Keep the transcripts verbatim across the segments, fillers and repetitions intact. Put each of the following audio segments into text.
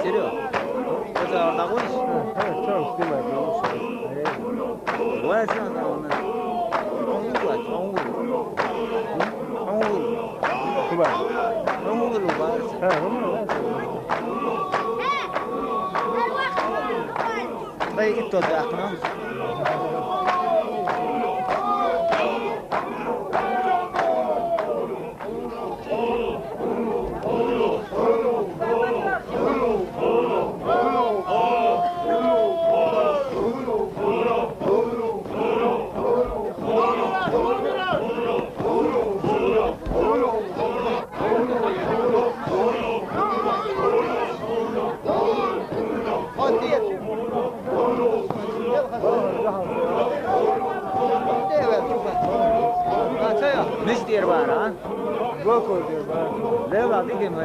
Серёг, это такой? Что снимать? Вася, она у нас. Он вылазит, он вылазит. Он вылазит. Куда? Он вылазит. А, ну, ну, да. Дай и тот, да, к нам. Ниш дер бар, а? Лева, дигем, а?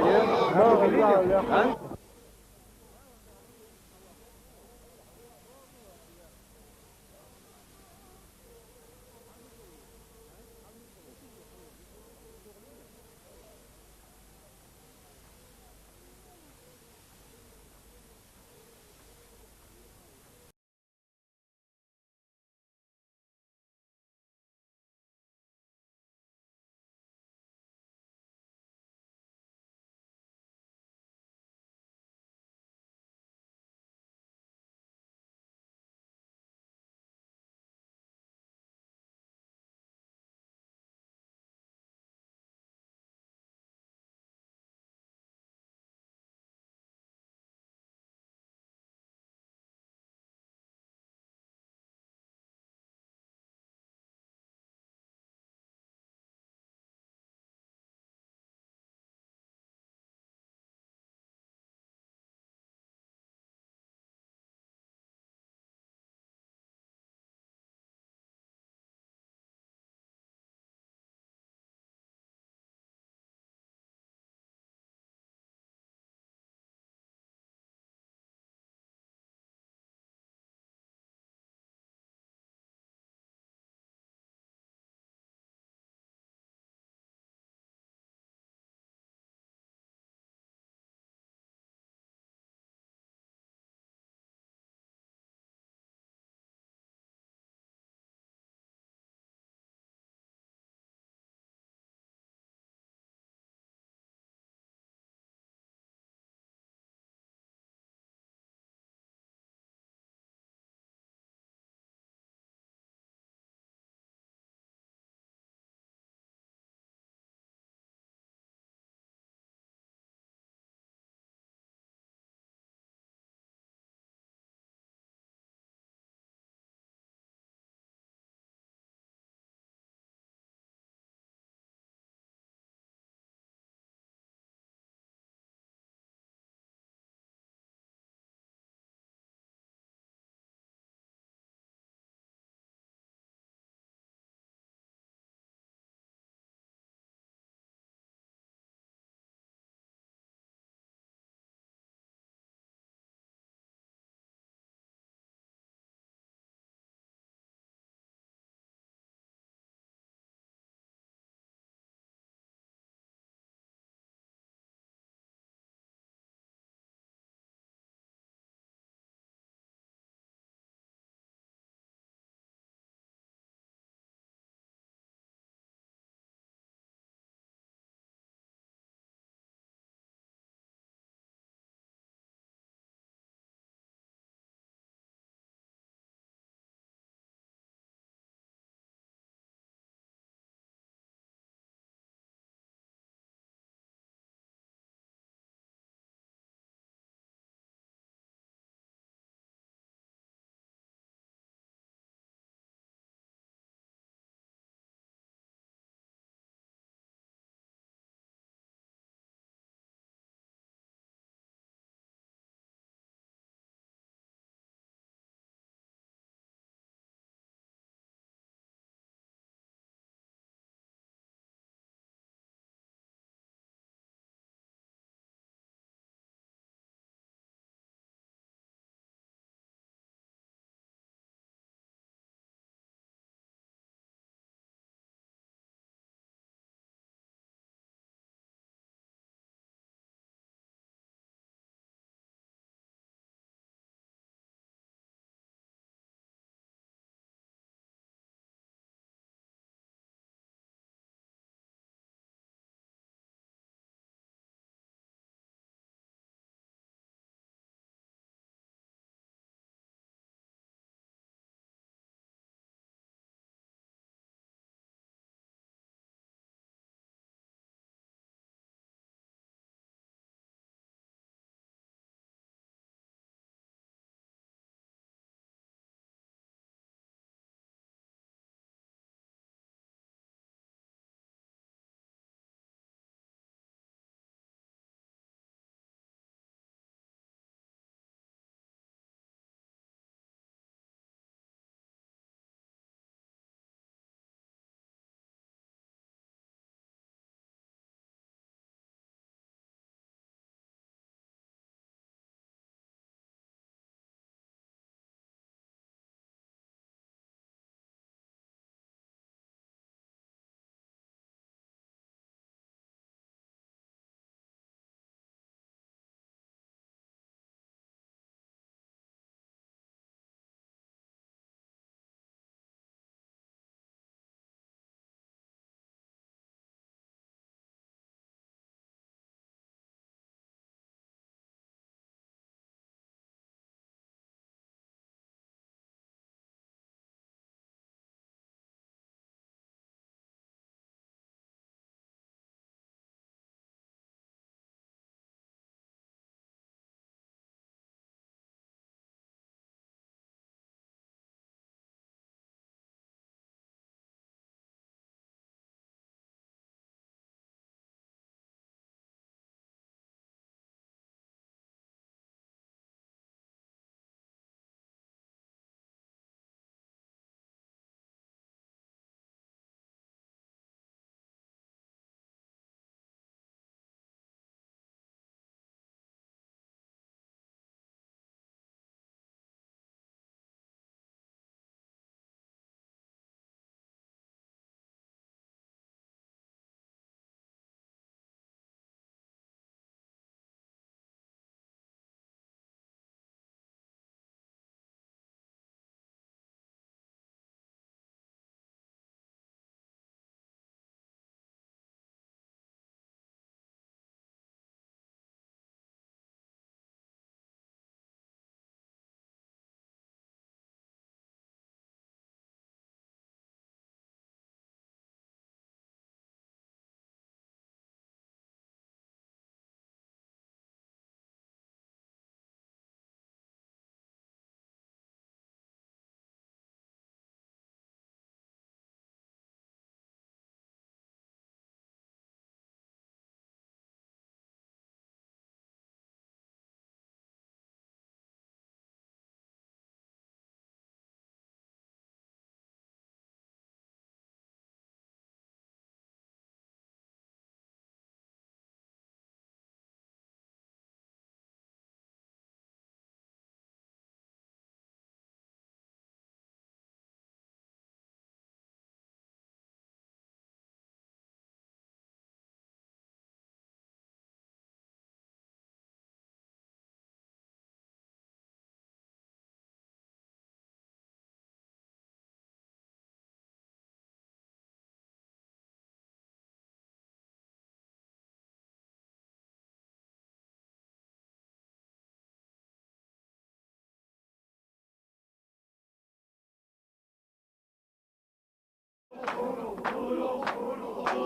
لا إله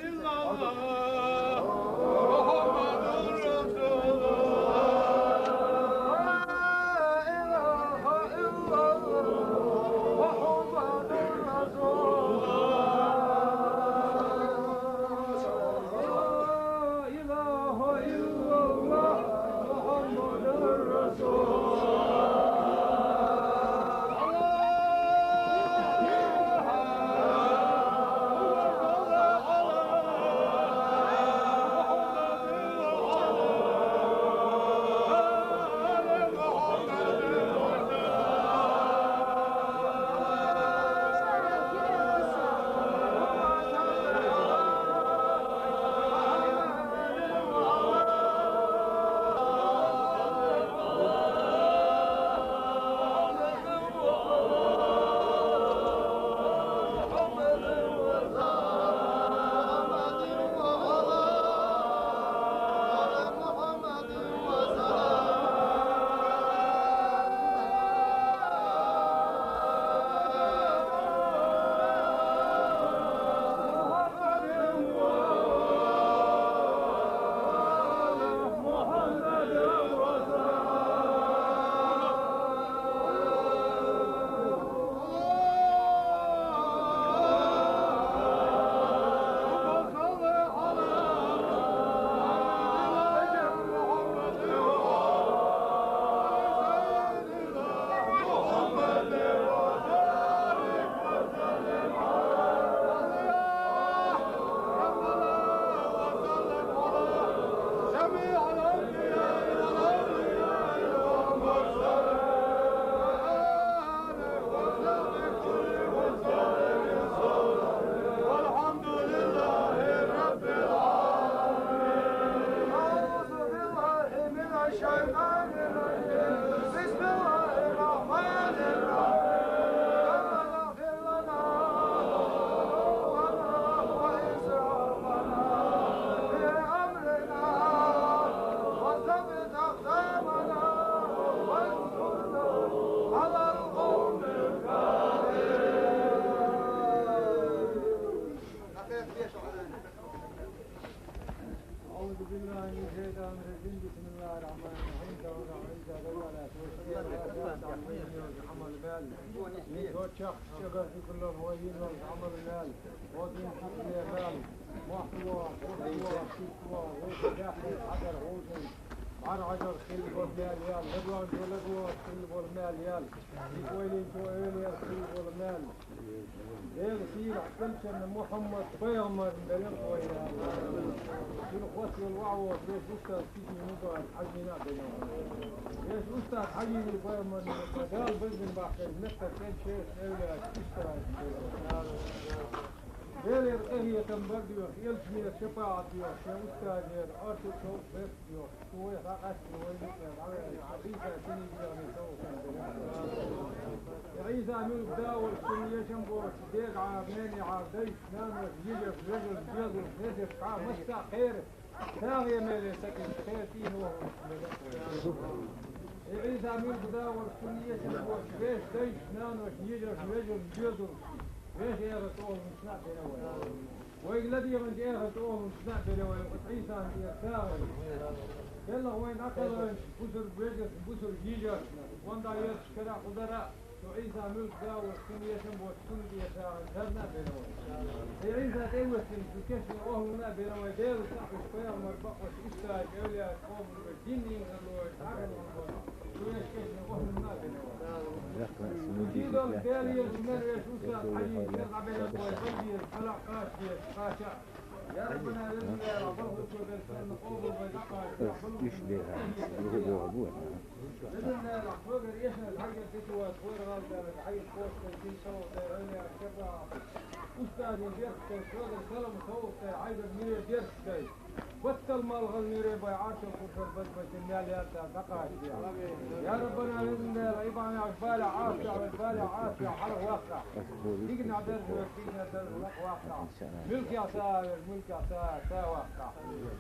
إلا الله محمد رسول الله. لا إله إلا الله محمد رسول الله. لا إله إلا الله محمد رسول الله. والحمد لله رب العالمين. أعوذ بالله من الشيطان الرجيم. بسم الله الرحمن الرحيم. ربنا اغفر لنا ذنوبنا وإسرافنا في أمرنا وثبت أقدامنا وانصرنا على القوم الكافرين. أعوذ بالله من الشيطان الرجيم. بسم الله الرحمن الرحيم. تبارك عيسى بن على سورة الفاتحة. من توجه شبه كل الهوين والعمل مال. وزن شكل مال. محتوى، قوة، شكوى، غوث، داخل، حجر، غوث. عر عجر خل والمال يال. لدوان جو لدوان خل والمال يال. لكويلين جو إيليا خل والمال. Дела сийлахь, кхелхина Мухьаммад пайхамар белира вай. Цуьнан хӀоттийна ваьӀ волчу вешан устаз Кичи Мубарак Хьаьжина белира. Вешан устаз Хьаьжина пайхамар, Дала базбина бахкийна меттах кӀел шераш эвлаяаш устаз белира. Делера къинхетам бар доьху, элчанера шапаӀат доьху, шен устазера орцу чу беркат доьху. Шу вай хьакъ аттина вайна тӀе дӀаваьлча, Ӏийса синий дегӀане совгӀатана делира. Ӏийса муьлхха да волуш цунна ешам боцуш, дегӀахьара, ненехьара, дайша, наноша, йижарша, вежарша, доьзалша, несеша, цхьа а массо а кхеран, сагӀе меле сатийсача, кхеран тӀийна вахана меле а вахана. И Ӏийса муьлхха да волуш цунна ешам боцуш, вешан дайша, наноша, йижарша, вежарша, доьзалша, вешан эхарта олхӀанаш а дина вай. Вайга ладегӀанчу эхарта олхӀанаш а делла вай оцу Ӏийсан тӀера сагӀина. Делахь вайна дӀакхелхинчу бусург вежаршна, бусург йижаршна, вон дӀа йоьдучу кара а, кху дара а, Шу Ӏийса муьлхха ву, шуна ешан боцу шуна тӀе шагӀан карна а бина вай. Шу Ӏийса тӀе а веттина, шу кешнийн охӀлана а бина вай, Делан цӀахь уьш пайхамар бакъваш, уьстазаш, эвлияаш къобалвеш, дин дийна хилла вай, дӀахилла вай. Шу еш кешнийн охӀлана а бина вай. Шу дийдолчу Делан елча мел веш ву ша хьажийна, шера дӀабелла вай, бан деза, кхелахь кхача деза, кхача. Я Раббана, везан Дела, балхо берш санна къобалвай дӀакхача, балхо берш санна къобалвай. Везан Дела, хьогара эшна хьайгара тету вас, хӀора гӀалдалга, хьайгара кхочушдай, дин совгӀатдай, эвлияаш кепа, устазийн беркатдай, хьогара салам совгӀатдай, хьайгара муьре беркатдай. Баттал малхал муьре бай, Ӏашал кхушар бадбайтина мел яьлла дӀакхача. Я Раббана, везан Дела, и бахьанаш балехь Ӏаса, вай балехь Ӏаса, хьалха ваккха. Дигна даржа вай, дигна даржа лакха ваккха. Муьлххехь са а вер, муьлххехь са а, са а ваккха.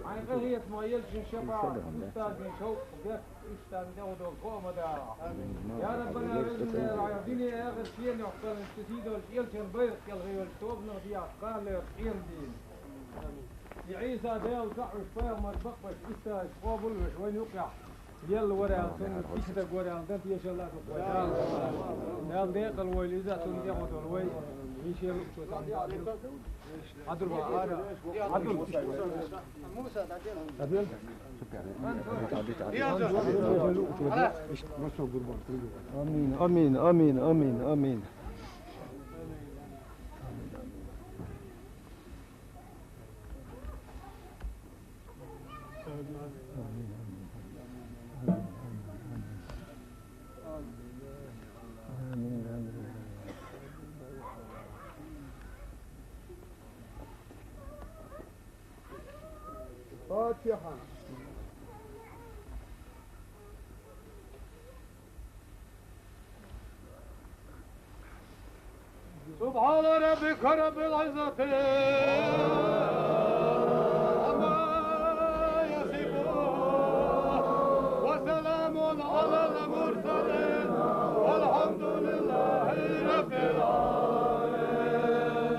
Хьайн къинхетам елчун шапаӀат, устазийн шовкъ, бехк, иштта тӀехула долу кхоо ма даха. Я Раббана, везан Дела, хьайн дуьне, ахарт шена йоккхуш, шу сийдолчу элчан байракх кӀел хилла йолчу тобанах дехьа кхана лерчу къематдийнахь. И Ӏийса Делан цӀахь уьш пайхамар бакъвеш, уьстазаш къобалвеш, вайн юкъехь лелла вара аьлла, цунна киса даг вара аьлла, дан тешалла а ду вай. Дала декъала войла иза, цунна тӀехула вай. Йиша луучо цхьаьна Ӏадур ван ара. Ӏадур. Амин, амин, амин, амин, амин. فاتحة. سبحان ربك رب العزة عما يصفون، وسلام على المرسلين، والحمد لله رب العالمين.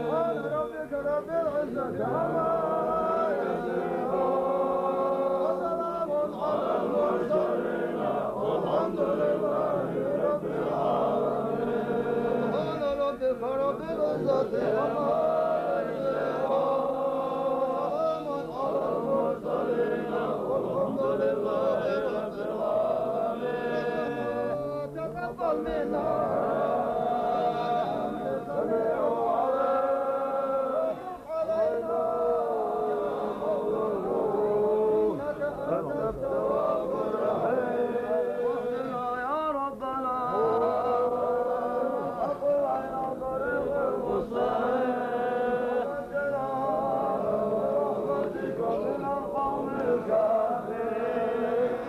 سبحان ربك رب العزة عما يصفون، وسلام على المرسلين، والحمد لله رب العالمين. سبحان ربك رب العزة عما يصفون، وسلام على المرسلين، والحمد لله رب العالمين. تقبل منا.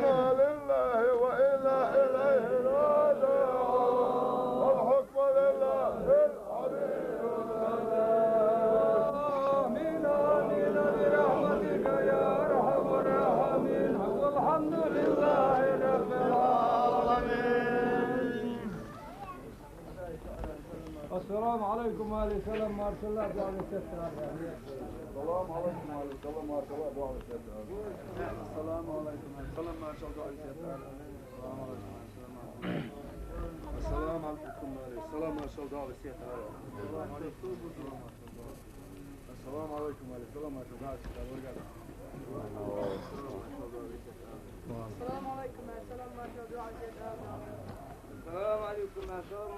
إنا لله وإنا إليه راجعون. الحكم لله. آمين، آمين، برحمتك يا أرحم الراحمين. والحمد لله رب العالمين. السلام عليكم، أهل السلام، مارشالله، دعاء الستار. السلام عليكم، أهل السلام، مارشالله، دعاء الستار. السلام عليكم، أهل السلام، مارشالله، دعاء الستار. السلام عليكم، أهل السلام، مارشالله، دعاء الستار. السلام عليكم، أهل السلام، مارشالله، دعاء الستار. السلام عليكم، أهل السلام، مارشالله، دعاء الستار. السلام عليكم، أهل السلام، مارشالله، دعاء الستار. السلام عليكم، أهل السلام، مارشالله، دعاء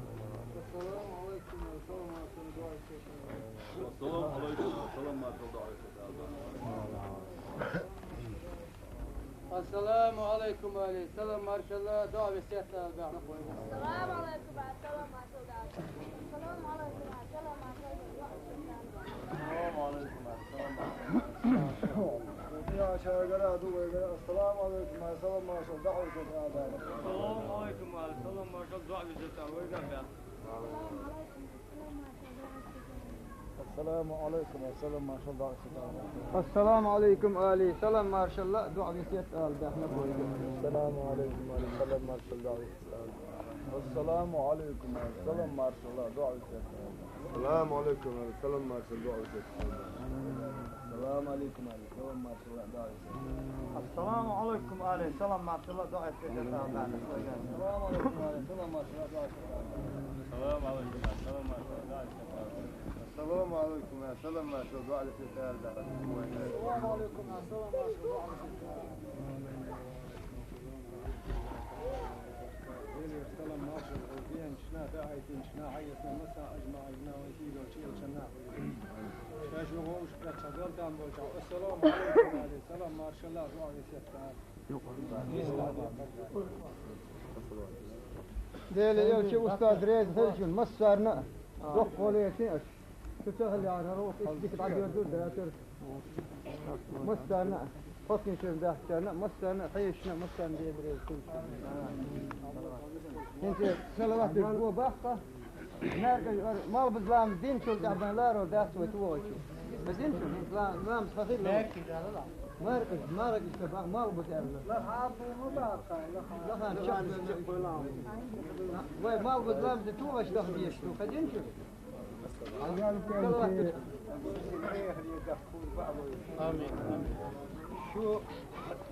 الستار. السلام عليكم، أهل السلام، مارشالله، دعاء الستار. السلام عليكم، أهل السلام، مارشالله، دعاء الستار. السلام عليكم، أهل السلام، مارشالله، دعاء الستار. السلام عليكم، أهل السلام، مارشالله، دعاء الستار. السلام عليكم، أهل السلام، مارشالله، دعاء الستار. السلام عليكم، أهل السلام، مارشالله. السلام عليكم، أهل السلام، مارشالله، دعاء الستار. السلام عليكم، أهل السلام، مارشالله، دعاء الستار. السلام عليكم، أهل السلام، مارشالله، دعاء الستار. السلام عليكم، أهل السلام، مارشالله، دعاء الستار. السلام عليكم، أهل السلام، مارشالله، دعاء الستار. السلام عليكم، أهل السلام، مارشالله، دعاء الستار. السلام عليكم، أهل السلام، مارشالله، دعاء الستار. السلام عليكم، عليكم. السلام عليكم، عليكم. السلام عليكم، عليكم. السلام عليكم، عليكم. السلام عليكم، عليكم. السلام عليكم، عليكم. السلام عليكم، عليكم. السلام عليكم، عليكم. السلام عليكم، عليكم. السلام عليكم، عليكم. Дели элчи устаз рез хилчун массарна доккхолети аш. Шу цагьал яра рох ис дик дагерду датер. Массарна хосин шин дахтарна массарна хешна массарна дели рез хилчун. Инте салават бу бахка. Нарка мал бизлам дин чул табан ларо дас вет вочу. Дин чул лам сахил. Маркыз, маркыз да бах мал бу дерла. Ла хабу му бахка, ла хабу. Ла хан чак чак бойлам. Вай мал бизлам де ту аш да хабиеш ту. Дин чул. Амин. Шу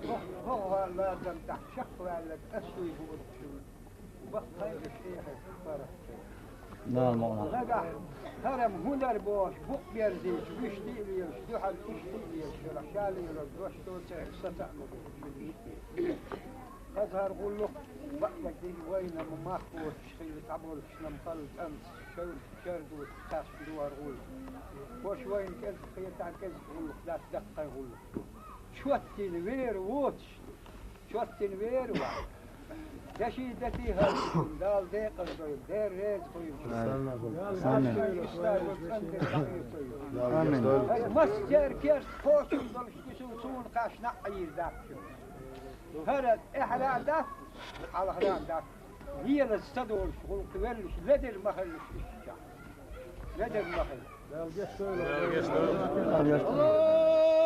хо хо ладам тахшах валла асуй бу. Баххай шейх барахча. Нал мугъна. Нагахь хӀара хӀунар бохуш, букъ берзийча, вуьшта а лелаш, дуьхьал иштта а лелаш, хӀара ша лелаш, дош доцу сацахь ма бу. Хаза хӀара гӀуллакх бакъдерг дина вайна ма мах боцуш хилла, цхьаболчу нам халла цӀанца шар, шар ду, цхьаьш ду хӀара гӀуллакх. ХӀорш вайна кӀезиг хетахь, кӀезиг гӀуллакх дац, даккхай гӀуллакх ду. Чоттина вер воцуш ду. Чоттина вер ву. Деши дати хӀара, Дала декъаза дойла, Дела реза хуьйла. Амин. Амин. Амин. Хьай массер керста кхочун долуш ду суна кхаш наӀ Ӏийр дац. ХӀара тӀаьхьара а дац, хьалхара а дац. Лелаш ца долуш, гӀуллакх веллаш, ледир ма хилалаш иштта. Ледир ма хила. Дала гечдойла. Дала гечдойла.